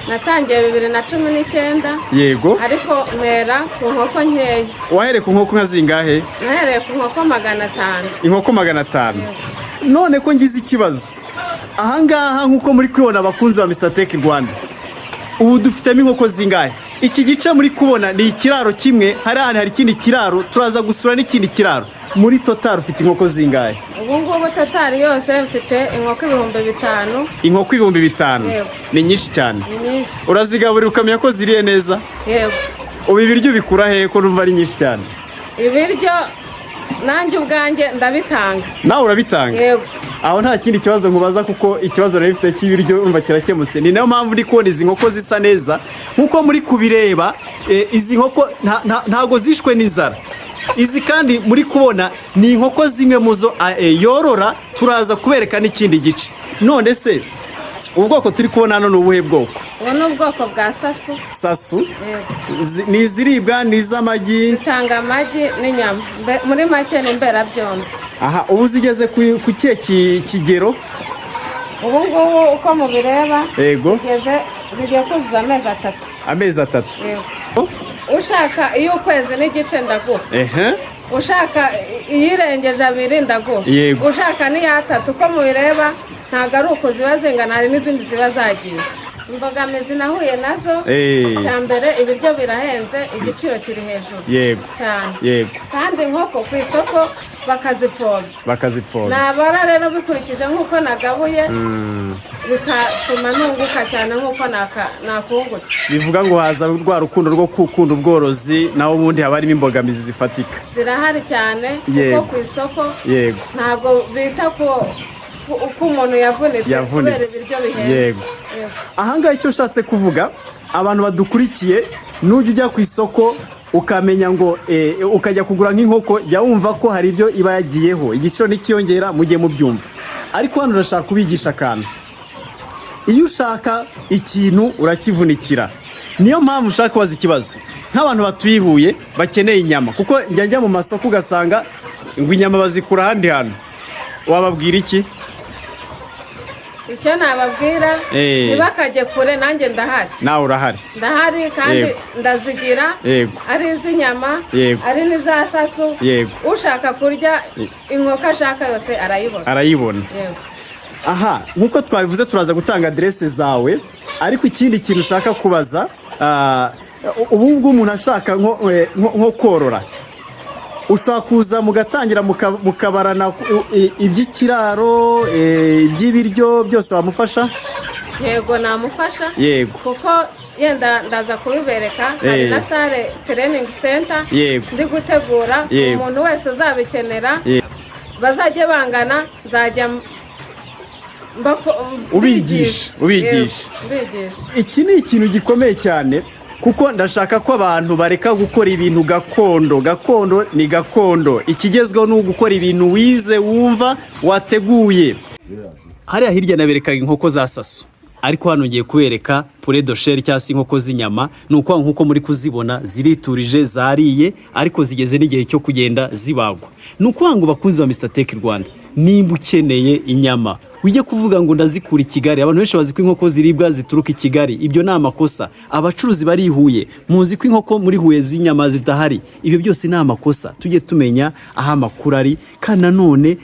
Natangiye 2019. Ariko mpera ku nkoko nkeya. Wahereye ku nkoko nka zingahe? Nahereye ku nkoko 500. Inkoko 500. None ko ngize ikibazo ahangaha, nk'uko muri kubibona, abakunzi ba Mr Tech Rwanda, ubu dufitemo inkoko zingahe? Iki gice muri kubona ni ikiraro kimwe, hari ahantu hari ikindi kiraro, turaza gusura n'ikindi kiraro. Muri total ufite inkoko zingahe? Ubu ngubu total yose mfite inkoko 5000. Inkoko 5000? Yego. Ni nyinshi cyane. Ni nyinshi. Urazigaburira ukamenya ko ziriye neza? Yego. Ubu ibiryo ubikura hehe ko numva ari nyinshi cyane? Ibiryo nanjye ubwanjye ndabitanga. Nawe urabitanga? Yego. Aho nta kindi kibazo nkubaza, kuko ikibazo nari mfite cy'ibiryo urumva kirakemutse. Ni nayo mpamvu ndi kubona izi nkoko zisa neza nk'uko muri kubireba. Izi nkoko ntago zishwe n'inzara. Izi kandi muri kubona ni inkoko zimwe mu zo yorora. Turaza kubereka n'ikindi gice. None se ubwoko turi kubona hano ni ubuhe bwoko? Ubu ni ubwoko bwa sasu. Sasu? Yego. Ni iziribwa, ni iz'amagi? Zitanga amagi n'inyama. Muri make ni mberabyombi. Aha ubu zigeze ku kihe kigero? Ubu ngubu uko mubireba, zigiye kuzuza amezi 3. Amezi 3? Yego. Ushaka iy'ukwezi n'igice ndaguha. Ushaka iyirengeje 2 ndaguha. Ushaka n'iy'atatu. Uko mubireba ntabwo ari uko ziba zingana, hari n'izindi ziba zagiye. Imbogamizi nahuye nazo, icya mbere ibiryo birahenze, igiciro kiri hejuru cyane. Kandi inkoko ku isoko bakazipfobya. Bakazipfobya. Nabara rero bikurikije nk'uko nagabuye, bigatuma nunguka cyane nk'uko nakungutse. Bivuga ngo haza rwa rukundo rwo gukunda ubworozi, naho ubundi haba harimo imbogamizi zifatika. Zirahari cyane, kuko ku isoko ntabwo bita ku uko umuntu yavunitse, kubera Yavunitse. ibiryo bihenze. Yego. Ahangaha icyo ushatse kuvuga, abantu badukurikiye, nujya ujya ku isoko ukamenya ngo ukajya kugura nk'inkoko, jya wumva ko hari ibyo iba yagiyeho, igiciro nikiyongera mujye mubyumva. Ariko hano urashaka kubigisha akantu: iyo ushaka ikintu urakivunikira. Niyo mpamvu ushaka kubaza ikibazo nk'abantu batuye i Huye bakeneye inyama, kuko njya njya mu masoko ugasanga ngo inyama bazikura ahandi hantu. Wababwira iki? Icyo nababwira, ntibakajye kure, nanjye ndahari. Nawe urahari? Ndahari kandi ndazigira, ari iz'inyama, ari n'iza sasu. Ushaka kurya inkoko ashaka yose arayibona. Arayibona. Yego. Aha nk'uko twabivuze, turaza gutanga aderese zawe, ariko ikindi kintu ushaka kubaza, ubu ngubu umuntu ashaka nko korora, ushobora kuza mugatangira mukabarana iby'ikiraro, iby'ibiryo byose wamufasha? Yego, namufasha. Kuko yenda ndaza kubibereka, hari na salle training center ndi gutegura. Umuntu wese uzabikenera, bazajye bangana, nzajya Ubigisha, mbigisha. ubigisha. Yego, mbigisha. Iki ni ikintu gikomeye cyane, kuko ndashaka ko abantu bareka gukora ibintu gakondo. Gakondo ni gakondo, ikigezweho ni ugukora ibintu wize, wumva wateguye. Hariya hirya naberekaga inkoko za sasu, ariko hano ngiye kubereka poulet de chair cyangwa se inkoko z'inyama. Ni ukuvuga nk'uko muri kuzibona ziriturije, zariye, ariko zigeze n'igihe cyo kugenda zibagwa. Ni ukuvuga ngo, bakunzi ba Mr Tech Rwanda, nimba ukeneye inyama, ujye kuvuga ngo ndazikura i Kigali. Abantu benshi bazi ko inkoko ziribwa zituruka i Kigali, ibyo ni amakosa. Abacuruzi bari i Huye, muzi ko inkoko muri Huye z'inyama zidahari, ibyo byose ni amakosa. Tujye tumenya aho amakuru ari, kandi nanone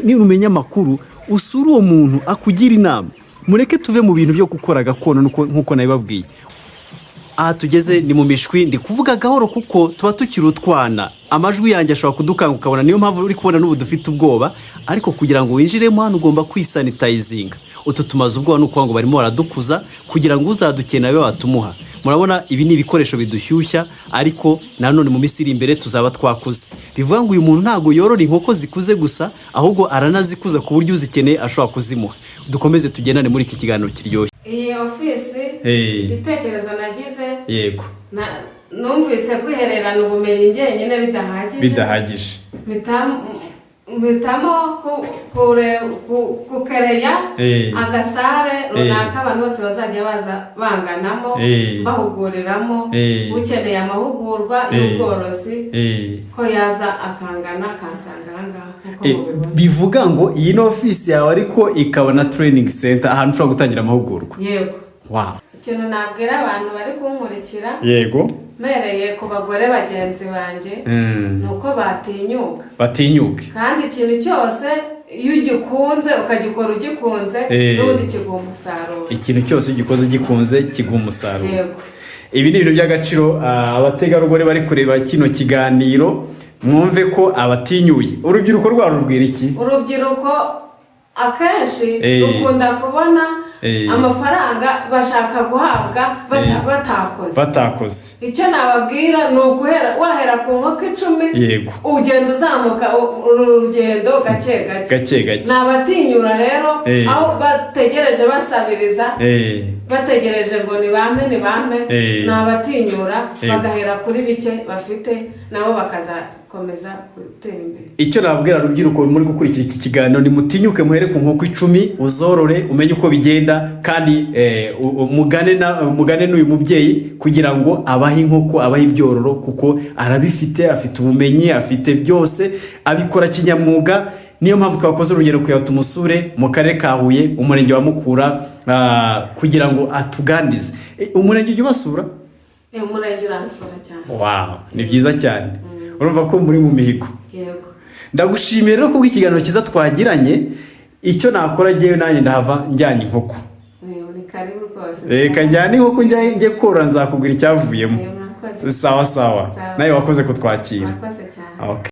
numenya amakuru usure uwo muntu akugira inama. Mureke tuve mu bintu byo gukora gakondo. Nk'uko nabibabwiye, aha tugeze ni mu mishwi. Ndi kuvuga gahoro kuko tuba tukiri utwana, amajwi yanjye ashobora kudukanga ukabona. Niyo mpamvu uri kubona n'ubu dufite ubwoba. Ariko kugira ngo winjiremo hano ugomba kwisanitayizinga. Utu tumaze ubwoba, ni ukuvuga ngo barimo baradukuza kugira ngo uzadukenera abe watumuha. Murabona ibi ni ibikoresho bidushyushya, ariko nanone mu minsi iri imbere tuzaba twakuze. Bivuga ngo uyu muntu ntabwo yorora inkoko zikuze gusa, ahubwo aranazikuza ku buryo uzikeneye ashobora kuzimuha. Dukomeze tugendane muri iki kiganiro kiryoshye. Iyi ofisi, igitekerezo nagize, numvise kwihererana ubumenyi njyenyine bidahagije. Bidahagije. Mpitamo kukereya agasalle runaka abantu bose bazajya baza banganamo, bahuguriramo. Ukeneye amahugurwa y'ubworozi ko yaza akangana, akansanga ahangaha nk'uko mubibona. Bivuga ngo iyi ni ofisi yawe, ariko ikaba na training center, ahantu ushobora gutangira amahugurwa. Yego. Ikintu nabwira abantu bari kunkurikira, mpereye ku bagore bagenzi banjye, ni uko batinyuka. Batinyuke. Kandi ikintu cyose iyo ugikunze, ukagikora ugikunze, n'ubundi kiguha umusaruro. Ikintu cyose iyo ugikoze ugikunze kiguha umusaruro. Yego. Ibi ni ibintu by'agaciro. Abategarugori bari kureba kino kiganiro, mwumve ko abatinyuye. Urubyiruko rwarubwira iki? Urubyiruko akenshi rukunda kubona amafaranga, bashaka guhabwa batakoze. Batakoze. Icyo nababwira ni uguhera, wahera ku nkoko 10, ugenda uzamuka uru rugendo gake gake. Gake gake. Nabatinyura rero, aho bategereje basabiriza, bategereje ngo nibampe nibampe, nabatinyura bagahera kuri bike bafite, nabo bakazakomeza gutera imbere. Icyo nabwira rubyiruko muri gukurikira iki kiganiro, ni mutinyuke muhere ku nkoko 10, uzorore, umenye uko bigenda, kandi mugane n'uyu mubyeyi kugira ngo abahe inkoko, abahe ibyororo, kuko arabifite, afite ubumenyi, afite byose, abikora kinyamwuga. Niyo mpamvu twakoze urugendo kugira ngo tumusure mu karere ka Huye, umurenge wa Mukura, kugira ngo atuganirize. Umurenge ujya ubasura? Umurenge uransura cyane. Wow, ni byiza cyane. Urumva ko muri mu mihigo. Yego. Ndagushimiye rero kubw'ikiganiro cyiza twagiranye. Icyo nakora njyewe, nanjye ndahava njyanye inkoko. Ni karibu rwose. Reka njyane inkoko njye korora, nzakubwira icyavuyemo. Murakoze. Sawa sawa. Sawa. Nawe wakoze kutwakira. Murakoze cyane. Okay.